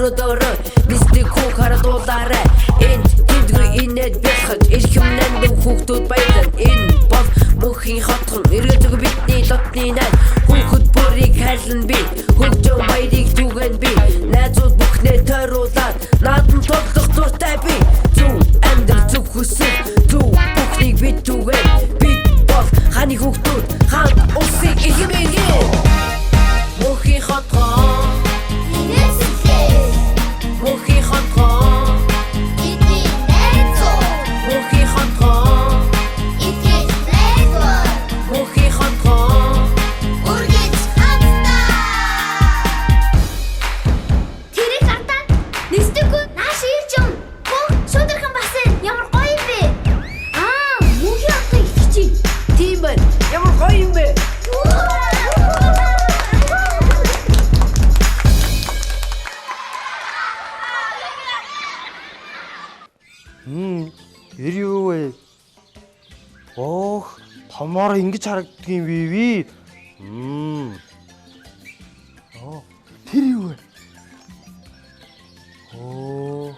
өрөөдөөрөө нисдэг хүү харадуулаарай. Энд тэндгүй инээд бэлхэж эрхэм нандин хүүхдүүд баялан. Энэ бол мөнхийн хотхон эргэлзээгүй бидний лотны найз. Хүүхэд бүрийг хайрлан би, хөгжин баярыг түгэн би. Найзууд бүхнээ тойруулаад наадам тоглох дуртай би. Зөв амьдрал зөв хүсэл зөв бүхнийг бид түгэн. Бид бол хааны хүүхдүүд, хаан улсын эрхэм иргэн. Мөнхийн хотхон мөнхийн хотхон мөнхийн хотхон мөнхийн хотхон. Тэрийг хартаа нисдэггүй нааш ирж юм. Хөө шудархан бас ямар гоё юм бэ? Аа, мөнхийн хотын итгэж чинь. Тийм байна. Ямар гоё юм бэ? Тэр юу вэ? Ох, томоор ингэж харагддаг юм би би. Оо, тэр юу вэ? Оо.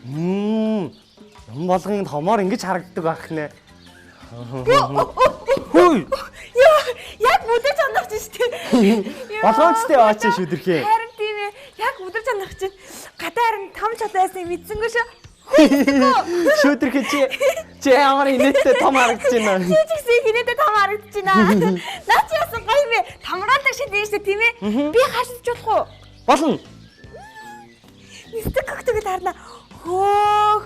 Юм болгон томоор ингэж харагддаг байх нэ. Хүй. Яа, яг бүдэж анах чинь шүү дээ. Болгоомжтой яваач шүдэрхээ. Харин тийм ээ. Яг бүдэж анах чинь гадаа харин том чулуу байсан мэдсэнгүй шүү. Шүдэрхээ чи ямар инээдтэй том харагдаж байна. Чи ч гэсэн хинээдээ том харагдаж байна. Наа чи яасан гоё юм бэ? Томруулдаг шид юм шүү дээ, тийм ээ? Би харсаж болох уу? Болно. Нисдэг хөхтэйг харна. Хөөх.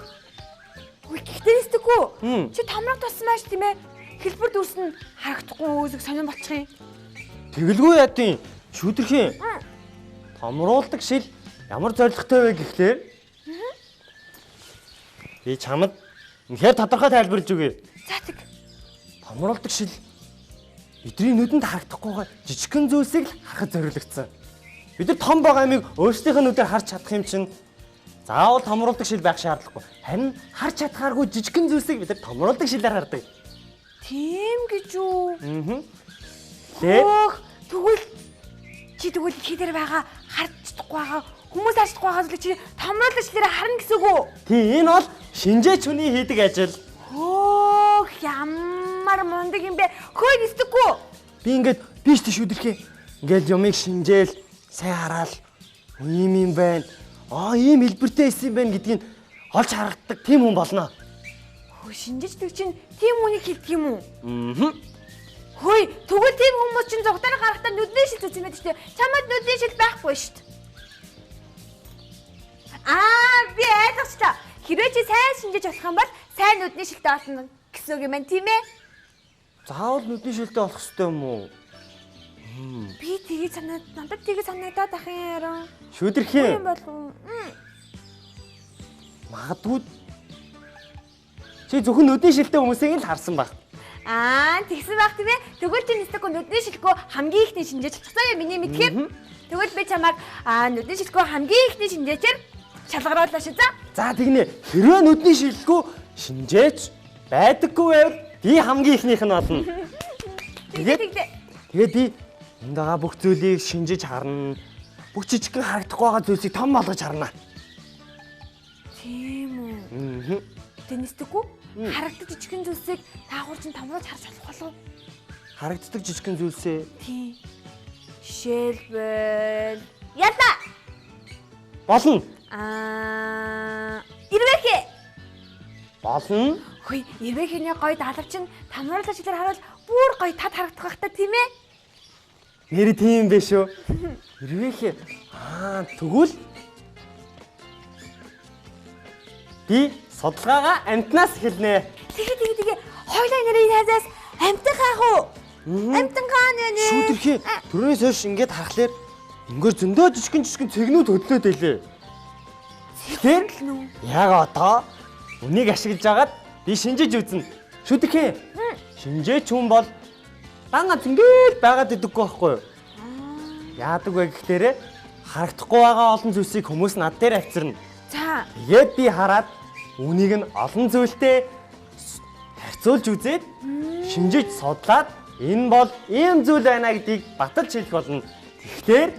Үгүй гэхдээ нисдэггүй. Чи томрог туссан байж тийм ээ? Хэлбэр дүрс нь харагдахгүй үүсэг сонирн болчих юм. Тэгэлгүй яадын шүдэрхээ. Томруулдаг шил ямар зорилготой вэ гэхлээр би чамд үнэхээр тодорхой тайлбарлаж өгье. За тэг. Томруулдаг шил бидний нүдэнд харагдахгүйгээ жижигхэн зүйлсийг л харахад зориулагдсан. Бид нар том байгаа юмыг өөрсдийнхөө нүдээр харж чадах юм чинь заавал томруулдаг шил байх шаардлагагүй. Харин харж чадхааргүй жижигхэн зүйлсийг бид нар томруулдаг шилээр хардаг. Тийм гэж үү? Аа. Тэгвэл чи тэгвэл дэлхий дээр байгаа харж чадахгүй байгаа хүмүүс харж чадахгүй байгаа зүйлийг чи томруулдаг шилээр харна гэсэн үг үү? Тийм, энэ бол шинжээч хүний хийдэг ажил. Хөөх, ямар мундаг юм бэ? Хөөе нисдэггүй. Би ингээд би ч тийш үдэрхээ. Ингээд юмыг шинжээл сайн хараал ийм юм байна. Аа, ийм хэлбэртэй исэн юм байна гэдгийг олж харгадаг тийм хүн болно. Хөө, шинжээчдэг чинь тийм хүнийг хэлдэг юм уу? Аа. Хөөе, тэгвэл тийм хүмүүс чинь зугатаар гарахтаа нүдний шил зүсэн байдаг шүү дээ. Чамд нүдний шил байхгүй шүү дээ. Аа, би ойлгочлоо. Хэрвээ чи сайн шинжээж болох юм бол сайн нүдний шилтэй болно гэсэн үг юм байна, тийм ээ? Заавал нүдний шилтэй болох ёстой юм уу? Би тгий санаад, надад тгий санагдаад ах юм яран. Шүдэрхээ. Юм болов. Магадгүй чи зөвхөн нүдний шилтэй хүмүүсийг л харсан баг. Аа, тэгсэн байх тийм ээ. Тэгвэл чи нисдэггүй нүдний шилгүй хамгийн ихний шинжээч болчихсон юм миний мэдхээр. Тэгвэл би чамайг нүдний шилгүй хамгийн ихний шинжээчээр шалгарууллаа шүү. За. За тэгнэ. Хэрвээ нүдний шилгүй шинжээч байдаггүй байвал би хамгийн ихнийх нь болно. Тэгээд би энд байгаа бүх зүйлийг шинжиж харна. Бүх жижигхэн харагдахгүй байгаа зүйлсийг том болгож харна. Тийм үү? Аа. Нисдэггүй харагддаг жижигхэн зүйлсийг таагуур чинь томруулж харж болох болов уу? Харагддаг жижигхэн зүйлсээ? Тийм. Жишээлбэл ялла. Болно. Аа, ирвэхэ. Болно. Хөөе, ирвэхний гоё даалгавар чинь томруулж шилээр харуул бүр гоё тад харагдах байх та, тийм ээ? Нэр тийм биш үү? Ирвэхэ. Аа, тэгвэл би судалгаагаа амтнаас эхэлнэ. Тэгээ тэгээ тэгээ. Хоёлаа нэрээ энэ хазаас амтан хаах уу? Амтан хаана вэ нэ? Шүдэрхий. Түрүүнээс хойш ингээд харахлаар ингээр зөндөө жижигэн жижигэн цэгнүүд хөдлөөд байлээ. Тэгэхээр яг одоо үнийг ашиглаж агаад би шинжиж үзнэ. Шүдэрхий. Шинжээч хүн бол дан ганц ингээд байгаад идэггүй байхгүй юу? Яадаг вэ гэхлээрэ харагдахгүй байгаа олон зүйлсийг хүмүүс над дээр авчирна. За. Тэгээд би хараад үүнийг нь олон зүйлтэй харьцуулж үзээд шинжиж судлаад Энэ бол ийм зүйл байна гэдгийг баталж хэлэх болно. Тэгэхээр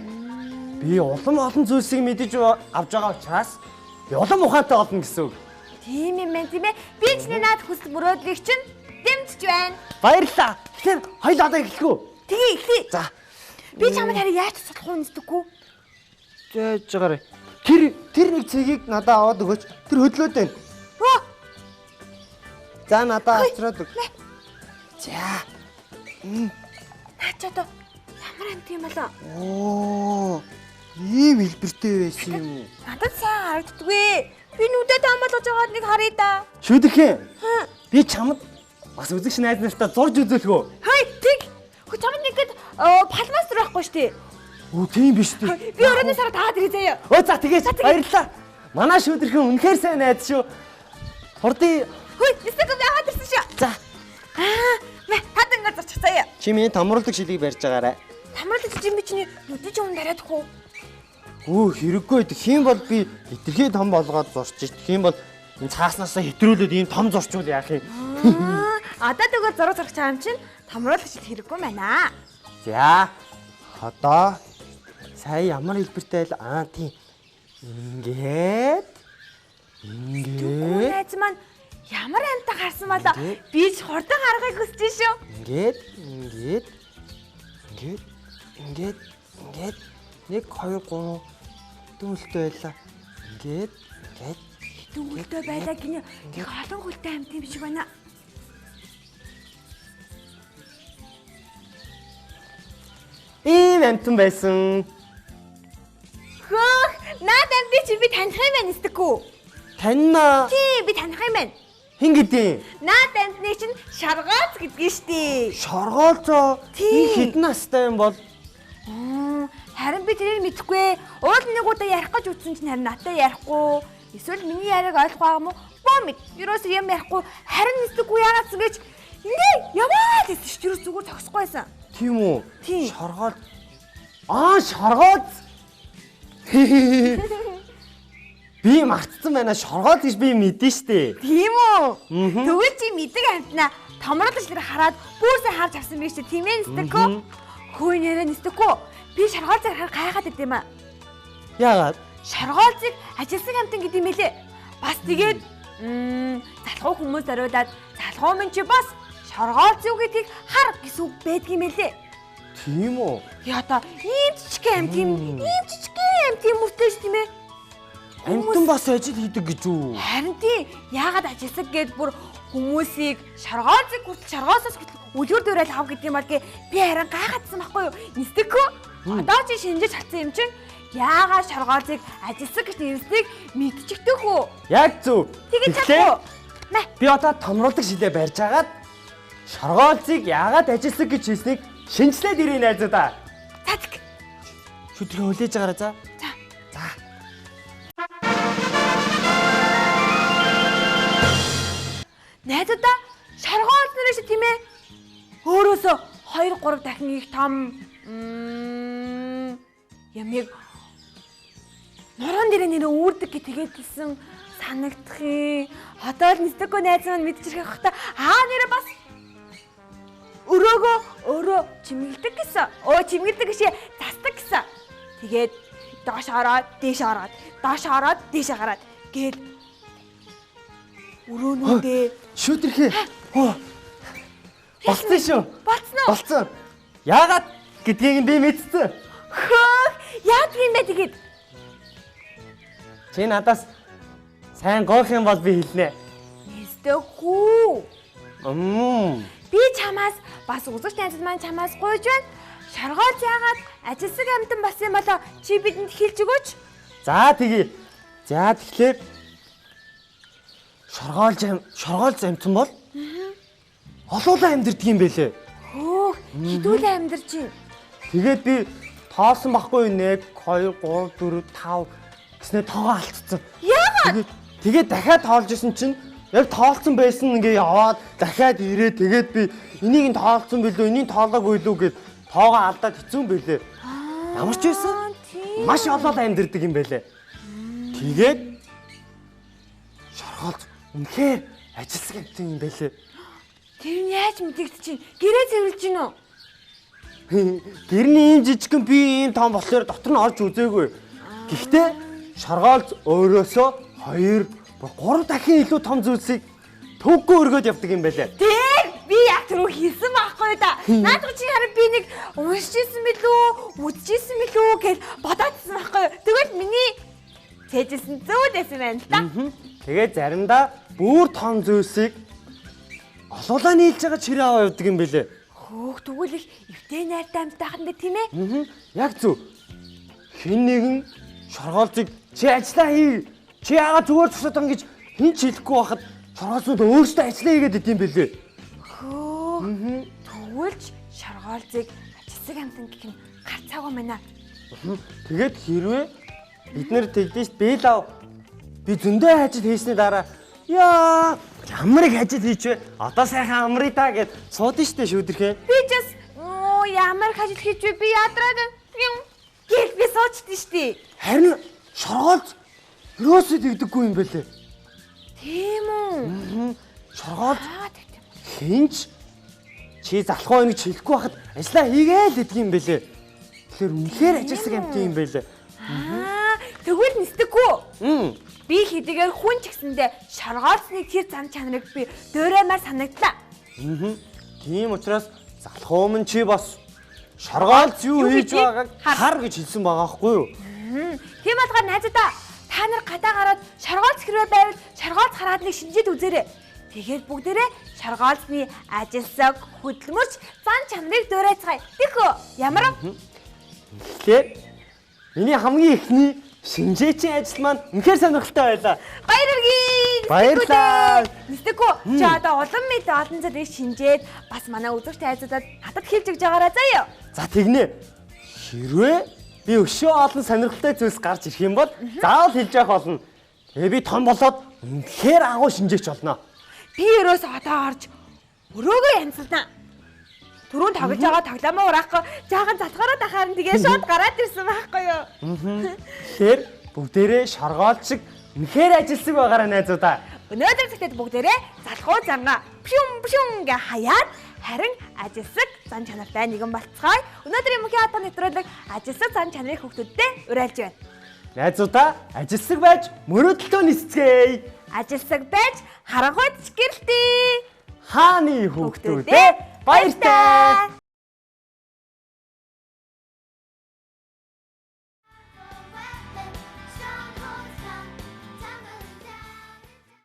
би улам олон зүйлсийг мэдэж авч байгаа учраас би улам ухаантай болно гэсэн үг. Тийм юм байна тийм ээ. Би ч наад хүсэл мөрөөдлийг чинь дэмжиж байна. Баярлалаа. Тэгэхээр хоёул одоо эхлэх үү? Тэгээ эхлэе. За. Би чамд харин яаж туслах уу нэстэггүй. Зээж байгаарай. Тэр нэг цэгийг надад аваад өгөөч. Тэр хөдлөөд байна. Хөө. За надад авчраад өг. За. Наа ч одоо ямар амт юм болоо? Оо. Ийм хэлбэртэй байсан юм уу? Надад сайн харагддаггүй. Би нүдэ таамаглаж байгаад нэг харъя да. Шүдэрхэн. Би чамд бас үзэгч найз нартай зурж үзүүлэх үү? Хей, тэг. Хөө чамд нэгэд палмастер байхгүй шүү дээ. Өө тийм биш үү? Би өрөөний сараа таад ирээ заяа. Өө за тэгээч баярлалаа. Манай шүдэрхэн үнэхээр сайн найз шүү. Хурдын Хөөе, нисдэг яагаад ирсэн шүү. За. Аа, мэ таад ингэ зарчих заяа. Чи миний томруулдаг шилийг барьж байгаарай. Томруулдаг шилийг би чиний нүдний ч өмнө бариад хөө. Өө хэрэггүй. Тэгэх юм бол би хитрхи том болгоод зурч. Тэгэх юм бол энэ цааснасаа хэтрүүлээд ийм том зурчвал яах юм? Аа, одоо тэгвэл зураг зурх чам чинь томруулах шил хэрэггүй байна. За. Одоо сая ямар хэлбэртэй л аа тийм. Ингээд ингээд найз маань ямар амтан харсан болоо би ч хурдан харахыг хүсэж шүү. Ингээд ингээд ингээд ингээд ингээд 1 2 3 дүүлтэй байлаа. Ингээд ингээд дүүлтэй байлаа гинэ. Их олон хүлтэй амт юм шиг байна. Ийм амтан байсан. Хөөх, наад амтыг чи би таних юм байна нэстэггүй. Таньна. Тийм, би таних юм байна. Хэн гэдэг? Наад амтны чинь шаргооц гэдгийг штий. Шоргоолцоо. Энэ хэдэн настай юм бол? Харин би тэрийг мэдэхгүй. Уул нэг удаа ярих гэж үтсэн чинь харин надтай ярихгүй. Эсвэл миний яриаг ойлгох байгаа юм уу? Боо мэд. Ерөөсөө юм ярихгүй. Харин нэстэггүй яагаад ч ингэж ингээ яваад гэсэн чинь ерөөс зүгээр зогсохгүй байсан. Тийм үү? Тийм. Шоргоол. Аа, шоргооц. Би мартсан байна. Шоргоол гэж би мэдэн штэ. Тийм үү? Тэгвэл чи мэдэг амтнаа томруулагч нар хараад бүр сайн харж авсан байх чи тийм ээ нэстэггүй. Хөөе нэрээ нэстэггүй. Би шоргоолцыг харах гайхаад байд юм аа. Яагаад? Шоргоолцыг ажилсан амтан гэдэг юм элэ. Бас тэгээд залхуу хүмүүс зориулаад залхуу минь чи бас шоргоолц юу гэдгийг хар гэсэн үг байдгийм элэ. Тийм үү? Яа та ийм жижигхэн амт юм, ийм жижигхэн амт юм мөртөө ш тийм ээ. Амтан бас ажил хийдэг гэж үү? Харин тийм яагаад ажилсаг гээд бүр хүмүүсийг шоргоолцыг хүртэл шоргоосоос хүртэл үлгэр дуурайл ав гэдэг юм бол гэ би харин гайхаадсан байхгүй юу? Нэстэггүй. Одоо чи шинжиж чадсан юм чинь яагаад шоргоолцыг ажилсаг гэж нэрлэснийг мэдчихдэг үү? Яг зөв. Тэгэж чадахгүй. Мэ. Би одоо томруулдаг шилээ барьж агаад шоргоолцыг яагаад ажилсаг гэж хэлснийг шинжилээд ирээ найзуудаа. За тэг. Шүтрээ хүлээж байгаарай за. За. За. Найзуудаа шоргоол нэрээ шиг тийм ээ. Өөрөөсөө 2 3 дахин их том ямиг нуруунд дээрээ нэрээ үүрдэг гэж тэгээд хэлсэн санагдах юм. Одоо л нэстэггүй найз маань мэдчихэх байх та. Аа нэрээ бас өрөөгөө өөрөө чимгэлдэг гэсэн. Өө чимгэлдэг гэшээ застдаг гэсэн. Тэгээд доош ороод дээш ороод доош ороод дээш гараад гээд өрөөнүүдээ Шүтрхээ. Болцсон шүү. Болцсон уу? Болцсон. Яагаад гэдгийг нь би мэдсэн. Хөөх, яадаг юм бэ тэгээд? Чи надаас сайн гоох юм бол би хэлнэ. Нэстэггүй. Би чамаас бас үзэгч найзууд маань чамаас гуйж байна. Шоргоол яагаад ажилсаг амтан болсон юм болоо чи бидэнд хэлж өгөөч. За тэгье. За тэгэхээр шоргоол амтан бол олуулаа амьдэрдэг юм бэлээ. Хөөх, хідүүлээ амьдарч байна. Тэгээд би тоосон байхгүй 1 2 3 4 5 гэснээр тоогоо алдсан. Яагаад? Тэгээд дахиад тоолж исэн чинь яг тоолцсон байсан ингээ яваад дахиад ирээ тэгээд би энийг нь тоолцсон билүү энийг тоолоогүй билүү гэд тоогоо алдаад хэцүү юм бэлээ. Ямар ч байсан маш олоод амьдэрдэг юм бэлээ. Тэгээд шоргоолж үнэхээр ажилсаг амтан юм бэлээ. Тэр нь яаж мэдэгдэж чинь? Гэрээ цэвэрлж гин үү? Гэрний ийм жижигхэн би ийм том болохоор дотор нь орж үзээгүй. Гэхдээ шоргоолж өөрөөсөө 2 3 дахин илүү том зүйлсийг төвөггүй өргөөд явдаг юм байлээ. Тэр би яг түрүү хийсэн байхгүй да. Наадах чи харин би нэг уншижсэн билүү, үзчихсэн билүү гэж бодоодсэн байхгүй юу. Тэгвэл миний цээжилсэн зүйл байсан байна л да. Тэгээд заримдаа бүр том зүйлсийг олуулаа нийлж байгаа чирээ аваа явдаг юм байлээ. Хөөх тэгвэл их эвтэй найртай амьтайхан дээ тийм ээ. Яг зөв. Хин нэгэн шоргоолзыг чи ажиллаа хий. Чи яагаад зүгээр зогсоод байгаа гэж хэн ч хэлэхгүй байхад шоргоолзууд өөрсдөө ажиллаа хийгээд идэм бэлээ. Хөөх. Тэгвэл шоргоолзыг ажилсаг амьтан гэх нь гарцаагүй байна. Тэгээд хэрвээ бид нэр тэгдэж бэлав би зөндөө ажил хийсний дараа яа ямар их ажил хийч вэ? Одоо сайхан амрыг та гэд суудсан штэ шүүдэрхээ. Би ч бас ямар их ажил хийч вэ? Би ядраад юм гэл би суучдээ штэ. Харин шоргоолз ерөөсөө тэгдэггүй юм бэлээ. Тийм үү? Шоргоолз хинч чи залах уу гэж хэлэхгүй байхад ажиллаа хийгээл гэдэг юм бэлээ. Тэгэхээр үнэхээр ажилласан амт юм бэлээ. Аа, тэгвэл нисдэггүй. Би хэдийгээр хүн ч гэсэндээ шоргоолцны тэр зан чанарыг би дуураймаар санагдлаа. Тийм учраас залах өмнө чи бас шоргоолц юу хийж байгааг хар гэж хэлсэн байгаа байхгүй юу? Тийм болохоор найзуудаа та нар гадаа гараад шоргоолц хэрвээ байвал шоргоолц хараад нэг шинжээд үзээрэй. Тэгээд бүгдээрээ шоргоолцны ажилсаг хөдөлмөрч зан чанарыг дуурайцгаая. Тэхөө ямар вэ? Тэгэхээр миний хамгийн эхний шинжээчийн ажил маань үнэхээр сонирхолтой байлаа. Баяр хүргэе. Баярлалаа. Нисдэггүй. Чи одоо улам мэд олон зүйлийг шинжээд бас манай үзэгч найзуудад надад хэлж өгч байгаарай заяа. За тэгнэ. Хэрвээ би өшөө олон сонирхолтой зүйлс гарч ирэх юм бол заавал хэлж явах болно. Тэгээ би том болоод үнэхээр агуу шинжээч болно. Би ерөөс одоо орж өрөөгөө янзалнаа. Түрүүн тоглож байгаа тоглоомоо ураахгүй жаахан залхаараа дахаар нь тэгээ шууд гараад ирсэн байхгүй юу? Тэгэхээр бүгдээрээ шоргоолч шиг үнэхээр ажилсаг байгаарай найзуудаа. Өнөөдөр зэгтэд бүгдээрээ залхуу зангаа пшүм пшүм гэ хаяад харин ажилсаг зан чанартай нэгэн болцгоё. Өнөөдрийн мөнхийн хатан нэвтрүүлэг ажилсаг зан чанарын хүүхдүүдтэй уриалж байна. Найзуудаа ажилсаг байж мөрөөдөлтөө нисцгээе. Ажилсаг байж харанхуйд ч гэрэлтээ. Хааны хүүхдүүдээ баяртай.